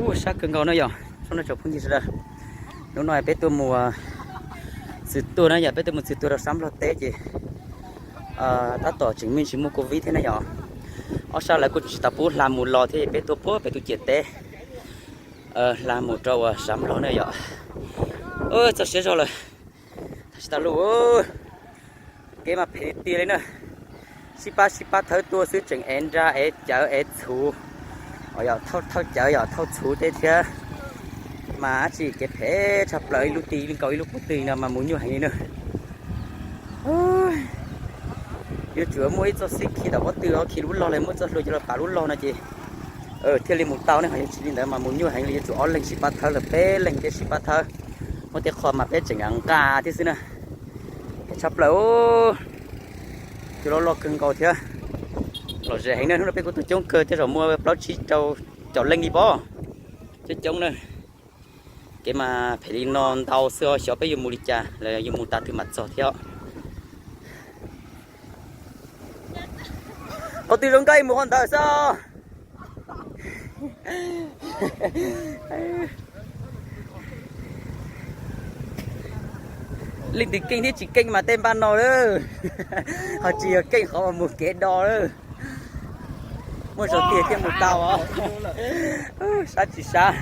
Ua sab kawg nkaus no yog zoo no tsoom phooj ywg sawv daws. Hnub no peb tuaj mus txwv tuag na yog peb tuaj mus txwv tuag rau sab Nplog teb ces tab tom tseem me ntsis muaj covid thiab na yog. Ob sab lawv kuj tsis tau pub hla mus los thiab peb tuaj puag pem tus ciam teb hla mus rau uas sab Nplog na yog. Txog siab zog lawm. Tsis tau lub kev mas phem tiag li na. Sib pab sib pab thawb tuaj xwb tseem ev nra ev cawv ev txhuv. Yog thawb cawv yog thawb txhuv teb thiab. Mas dab tsi kev phem tshaj plaws ib lub twg li nkaus ib lub qub twg no mas mus nyuaj heev li na. Yuav tsum muaj ib txoj xib khi tom pob tw khi lub log los muaj txoj hlua coj los pam lub log no ces thiaj li mus tau ne ho yog tsis li ntawd mas mus nyuaj heev li yuav tsum ob leeg sib pab thawb los peb leeg thiaj sib pab thawb. Muaj tej qho mas peb tseem nqa thiab xwb na. Phem tshaj plaws. Cua loj loj kawg nkaus thiab. Lom zem heev na hnub no peb kuj tuaj coob kawg tej zaum muaj plaub tsib rau caum leej li pob. Coob coob na. Kev mas phem li no ntau xwb xyov peb yuav mus li cas los yuav mus tas twg mam txog thiab. Qhov twg zoo nkauj mus qhov ntawd xwb. Leej twg keej thiab tsis keej mas tej npaj no lawm. Ho tsis yog keej qhov uas mus kev do lawm. Muaj zog tiag thiaj mus tau os. Sab tsis sab.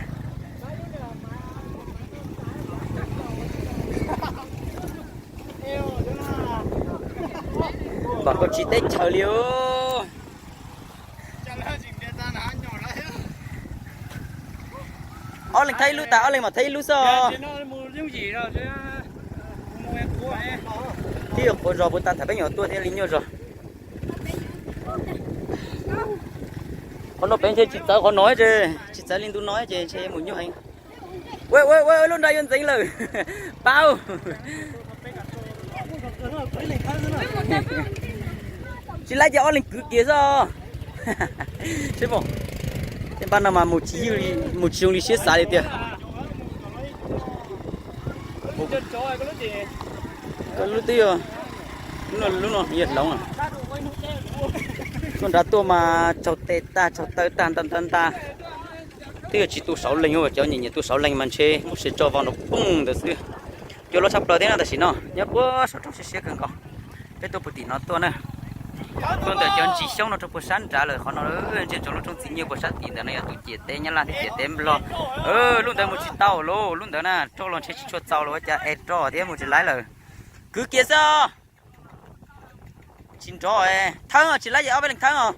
Kom koj tsis teb chaws li. Ob leeg thawb ib lub tas ob leeg mam thawb ib lub xwb. Twb yuav quav zog puas tag tham peb nyuam tuaj thiaj li nyuaj zog. Qhov no peb ntshe tsis txawv qhov no ces tsis txawv li ntu no ces ntshe mus nyuaj heev. Ua ua ua lub nra yuav ntxeev lawm. Paub. Tsis laib ces ob leeg kwv kiag xwb. Tej npaj no mas mus tsis zoo li siab xav li tiag. Lub twb yog, lub no yog hloov. Tuaj nrad tuaj mas tsaug tes tag tsaug taw tag nta nta nta. Twb yog tsis tu sauv leeg, cov nyiam nyiam tu sauv leeg mas ntshe muab siav tso vau nrov poog ntawd xwb. Cua loj tshaj plaws thiab no tam sim no nyob puag saum roob siab siab kawg nkaus. Peb tuaj puag tim no tuaj na. Tuaj ntawm cov ntsis xyoob no rau puag sab nrad lawm qhov no. Ntsia ntsoov lub roob txiv nyiaj puag sab tim ntawd no yog tus ciam teb Nyab Laj thiab ciam teb Nplog. Lub ntawd mus tsis tau lauj, lub ntawd na roj los ntshe tsis tshua txaus los ua cas es roj thiab mus tsis laib lawm. Kwv kiag xwb. Tsis nrov, thawb tsis laib ces ob peb leeg thawb os.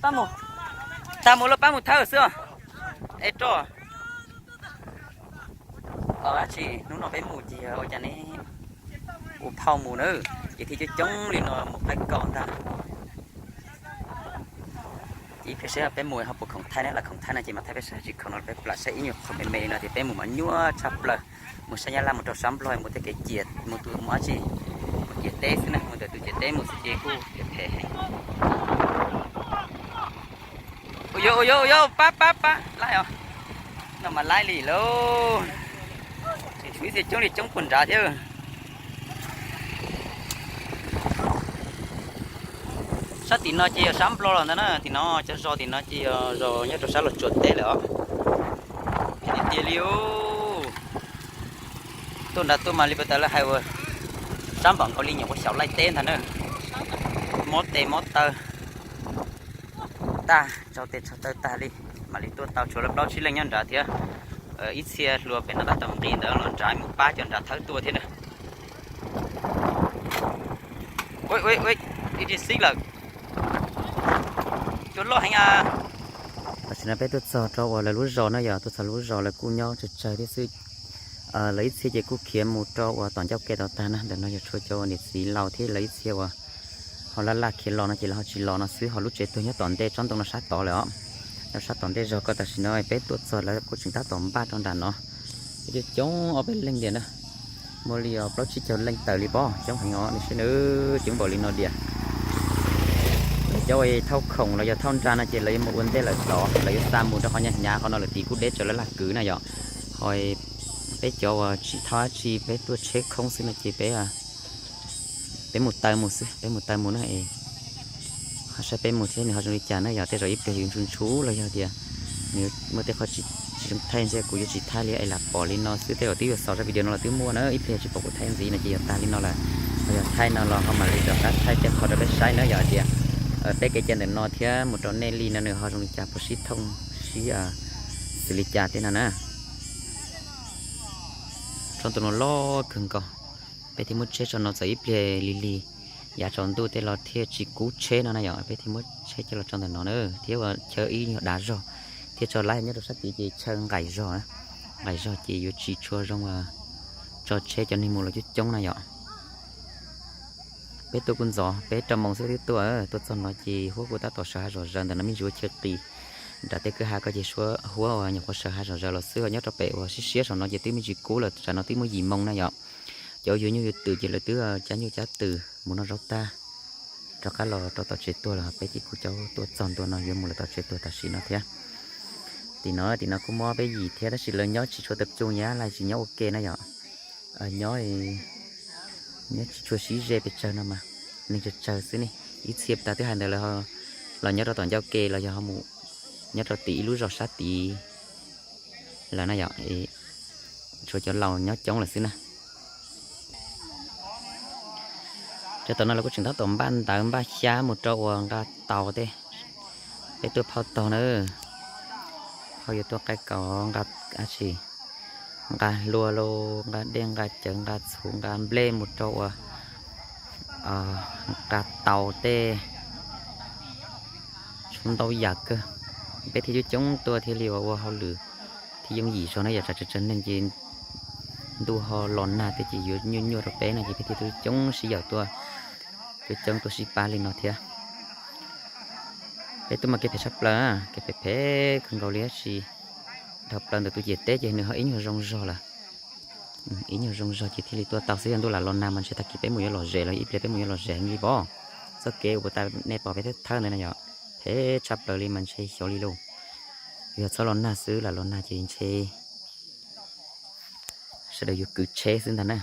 Pab mus, tag mus lawm pab mus thawb xwb os. Es roj. Tsis hnub no peb mus ces ua cas ne, ua phauj mus na, ces thiaj coob coob li no mus qaib kaum ntag. Ces ib pliag saib peb mus ho puas khoom thaij ne, lawv khoom thaij no ces mas thaij peb saib, tsis khoom no peb plam saib ib nyuag qhov me me li no tias peb mus mas nyuaj tshaj plaws. Mus sab Nyab Laj mus rau sab Nplog mus tej kev ciam mus tus mus dab tsi, mus ciam teb xwb na, mus ntawm tus ciam teb mus xwb ces kuj phem heev. Ua yuav ua yuav ua yuav pab pab pab laib os. No mas laib li lauj. Tseem tshuav ib txhia coob li coob puag nrad thiab. Sab tim no ces yog sab Nplog los ntag na, tim no cov zos tim no ces yog zos nyob rau sab Los Tsuas teb lawm os. Tiag tiag li. Tuaj nrad tuaj mas li puag ta lawv hais uas sab npaum nkaus li nyuam qhuav xyaum laij teb ntag na. Mob tes mob taw tag, tsaug tes tsaug taw tag li, mam li tuaj tau tshuav lawv plaub tsib leej nyob nrad thiab. Ib txhia hluas pem no tab tom nqis ntawd los nrad mus pab cov nrad thawb tuaj thiab na. Ib ris xib lawm. Cua loj heev a. Tam sim no peb tuaj txog rau uas lawv lub zos no yog tuaj txog lub zos lawv kuj nyob tsawg tsawg thiab xwb. Lawv ib txhia ces kuj khiav mus rau uas tom ncauj ke tod tag na, ntawm no yog tshuav cov uas niam txiv laus thiab lawv ib txhia uas ho laj laj khiav los no ces lawv ho tsis los no xwb, ho lub tsev tuag nyob tom ntej tsob ntoo no sab tod lawm os. Nyob sab tom ntej zog ko tam sim no peb tuaj txog lawv kuj tseem tab tom npaj rau nram no. Coob coob ob peb leej tiag na. Muaj li os plaub tsib caug leej tawm li pob, coob heev os, nej saib na, coob npaum li no tiag. Lawv cov uas thauj khoom los yog thauj nra no ces lawv yuav mus ua ntej lawm tod, lawv yuav xa mus rau qhov hnyav hnyav qhov no lawm tid kuj deb tsawv lawv lag kwv na yom. Ho peb cov uas tsis thauj dab tsi peb tuaj tsheb khoob xwb no ces peb, peb mus taw mus xwb, peb mus taw mus na es. Ho saib peb mus thiab nws ho zoo li cas na yom. Tej zaum ib pliag yus ntshua ntshua los yog tias nws muaj tej qho tsis zoo thaij ntshe kuv yuav tsis thaij li es lam pom li no xwb. Tej zaum twb yuav xaus zaj video no los twb muaj na, ib pliag tsis pom kuv thaij ntxiv no ces yog tag li no lawm. Ho yog thaij no los ho mam li rov qab thaij tej qho rau peb saib na yom. Hais tias peb kev cai ntawm no thiab mus rau nej li no nws ho zoo li cas, puas sib thooj sib xws li cas tej no na. Tsob ntoo no loj kawg nkaus. Peb thiaj muab tsheb tso no txawm ib pliag lig lig yav tsaus ntuj tej los thiaj tsis kub tsheb no na yom. Peb thiaj muab tsheb coj los tso ntawm no na, thiab ua chaw ib nyuag dav zog, thiab tso laib nyob rau sab tid ces chaw nqaim zog, nqaim zog ces yuav tsis tshua zoo tso tsheb cov neeg mus los coob coob na yom. Peb tuaj kuj ntxov, peb rau moos xwb twb tuaj, tuaj txog no ces huab kuj tab tom sawv hav zoov zaws ntawm no me ntsis ua chaw qis nram tej kwj ha ko ces huab uas nyuam qhuav sawv hav zoov zaws los xwb. Nyob rau pem uas siab siab saum no ces twb me ntsis kub lawm, tsam no twb muaj yim moo na yom. Cov uas yuav nyuj yuav twm ces lawv twb cab nyuj cab twm mus noj zaub tag, rov qab los rau tom tsev tuag lawm. Peb ces kuj coj tuaj txog ntua no yuav mus lawm tom tsev tuag tam sim no thiab. Tim no, tim no kuj muaj peb yim thiab tab sis lawv nyob tsis tshua tập trung, nyob lawv tsis nyob ua ke na yom. Nyob, nyob tsis tshua sib ze pes tsawg no mas, neeg tsawg tsawg xwb ne. Ib txhia tas twb hais ntawd lawv los nyob rau tom ncauj ke los yog ho mus nyob rau tim ib lub zos sab tid lawm na yom. Tshuav cov laus nyob coob lawm xwb na. Rau tom no los kuj tseem tab tom npaj ntawv npaj xyab mus rau uas nqa taus tej. Peb tuaj phauj tog na, phauj yuav tuaj qaij kaus nqa, nqa hlua lauj, nqa dej nqa cawv nqa txhuv nqa nplej mus rau uas nqa taus tej. Tshuav ntau yam kawg, peb thiaj coob coob tuaj thiaj li uas ua hauj lwm thiaj yooj yim zog na yom. Tsam tsawg tsawg neeg ces ntuj ho los nag tej ces yuav nyuaj nyuaj rau peb no ces peb thiaj tuaj coob sib yaum tuaj, coob coob tuaj sib pab li no thiab. Peb tuaj mas kev phem tshaj plaws, kev phem phem kawg nkaus li tab sis dhau plaws ntawm tus ciam teb ces nws ho ib nyuag zoo zog lawm. Ib nyuag zoo zog ces thiaj li tuaj tau xwb, yog ntuj lam los nag mas ntshe tag kis peb mus yuav lom zem los ib pliag peb mus yuav lom zem heev li pob. Txoj kev uas tas nej pom peb thawb ntawd na yom, phem tshaj plaws li mas ntshe xyov li lauj. Yog txhob los nag xwb, lam los nag ces ntshe sawv daws yuav kwv tsheb xwb ntag na.